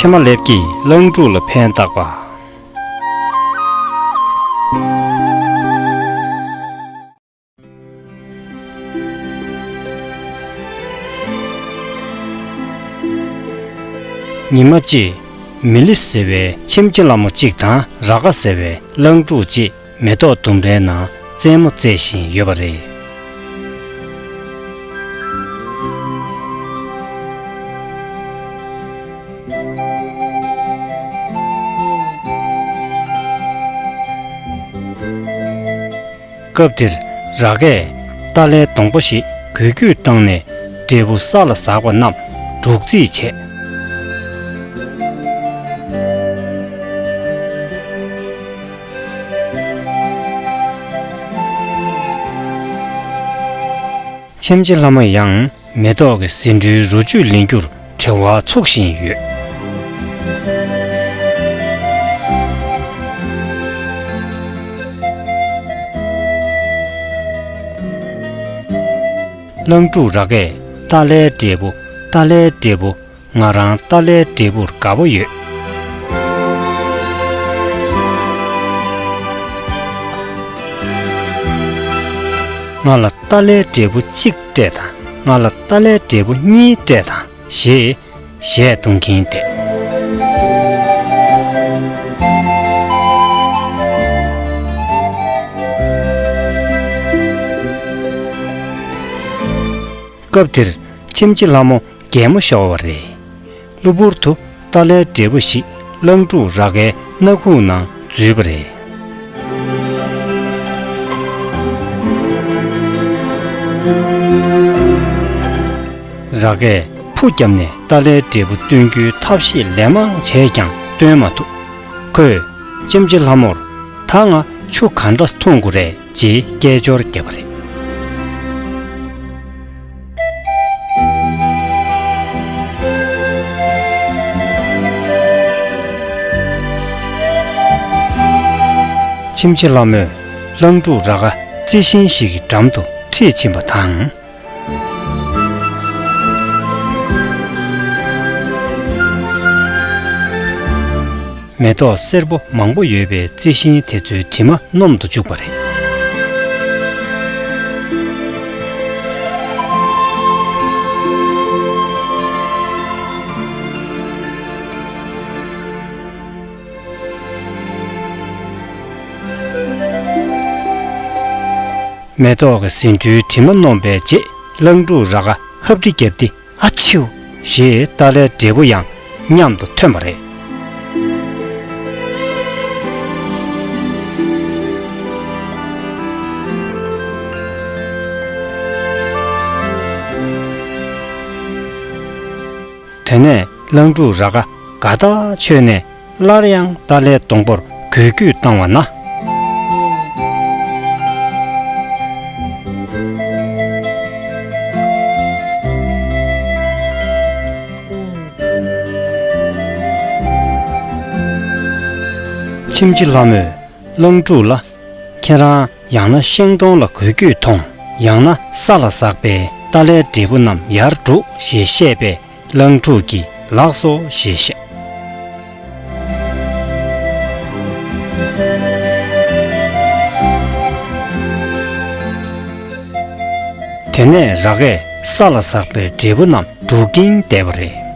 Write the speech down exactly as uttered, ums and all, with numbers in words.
ཕྱེ་མ་ལེབ་ཀྱིས་གླང་ཕྲུག་ལ་ཕན་བཏགས་པ། ཉི་མ་གཅིག་མི་ལི་ཟེར་བའི་ཁྱིམ་རྒྱུད་ལྷ་མོ་གཅིག་དང་ར་ཀ་ཟེར་བའི་གླང་ཕྲུག་གཅིག་མེ་ཏོག་ལྡུམ་རའི་ནང་རྩེད་མོ་རྩེད་བཞིན་ཡོད་པ་རེད། སྐབས་དེར་ར་ཀས་ཏཱ་ལའི་སྡོང་པོ་ཞིག་འགུལ་སྐྱོད་བཏང་ནས་འབྲས་བུ་ས་ལ་ཟགས་པ་རྣམས་སྒྲུག་རྩིས་བྱས། ཁྱིམ་རྒྱུད་ལྷ་མོ་ཡང་མེ་ཏོག་གི་ཟེའུ་འབྲུའི་རོ་བཅུད་ལེན་རྒྱུར་བྲེལ་བ་འཚུབ་བཞིན་ཡོད། གླང་ཕྲུག་ར་ཀས་ཏཱ་ལའི་འབྲས་བུ། ཏཱ་ལའི་འབྲས་བུ། ང་རང་ཏཱ་ལའི་འབྲས་བུར་དགའ་པོ་ཡོད། ང་ལ་ཏཱ་ལའི་འབྲས་བུ་གཅིག་སྤྲད་དང་། ང་ལ་ཏཱ་ལའི་འབྲས་བུ་གཉིས་སྤྲད་དང་ཞེས་གཞས་བརྡུང་གིན་བསྡད། སྐབས་དེར་ཁྱིམ་རྒྱུད་ལྷ་མོ་གད་མོ་ཤོར་བ་རེད། གློ་བུར་དུ་ཏཱ་ལའི་འབྲས་བུ་ཞིག་གླང་ཕྲུག་ར་ཀའི་སྣ་ཁུག་ནང་འཛུལ་བ་རེད། ར་ཀས་ཕུ་བརྒྱབ་ནས་ཏཱ་ལའི་འབྲས་བུ་བཏོན་རྒྱུའི་ཐབས་ཤེས་ལན་མང་བྱས་ཀྱང་བཏོན་མ་ཐུབ། ཁོས་ཁྱིམ་རྒྱུད་ལྷ་མོར། ད་ང་ཆུ་ག་འདྲ་འཐུང་དགོས་རེད་ཅེས་སྐད་ཅོར་བརྒྱབ་པ་རེད། ཁྱིམ་རྒྱུད་ལྷ་མོས་གླང་ཕྲུག་ར་ཀ་རྩི་ཤིང་ཞིག་གི་འགྲམ་དུ་ཁྲིད་ཕྱིན་པ་དང་། མེ་ཏོག་སེར་པོ་མང་པོ་ཡོད་པའི་རྩི་ཤིང་དེ་ཚོའི་དྲི་མ་སྣོམ་དུ་བཅུག་པ་རེད། མེ་ཏོག་གི་ཟེའུ་འབྲུའི་དྲི་མ་སྣོམ་པའི་རྗེས་གླང་ཕྲུག་ར་ཀ་ཧབ་དྲི་བརྒྱབ་སྟེ། ཨ་ཆིའུ། ཞེས་ཏཱ་ལའི་འབྲས་བུ་ཡང་མཉམ་དུ་ཐོན་པ་རེད། དེ་ནས་གླང་ཕྲུག་ར་ཀ་དགའ་ཐག་ཆོད་ནས་སླར་ཡང་ཏཱ་ལའི་སྡོང་པོར་འགུལ་སྐྱོད་བཏང་བ་ན། ཁྱིམ་རྒྱུད་ལྷ་མོས་གླང་ཕྲུག་ལ། ཁྱེད་རང་ཡང་ན་ཤིང་སྡོང་ལ་འགུལ་སྐྱོད་ཐོངས། ཡང་ན་ས་ལ་ཟགས་པའི་ཏཱ་ལའི་འབྲས་བུ་རྣམས་ཡར་སྒྲུག་ཞེས་བཤད་པས། གླང་ཕྲུག་གིས་ལགས་སོ་ཞེས་བཤད། དེ་ནས་ར་ཀས་ས་ལ་ཟགས་པའི་འབྲས་བུ་རྣམས་སྒྲུག་གིན་བསྡད་པ་རེད།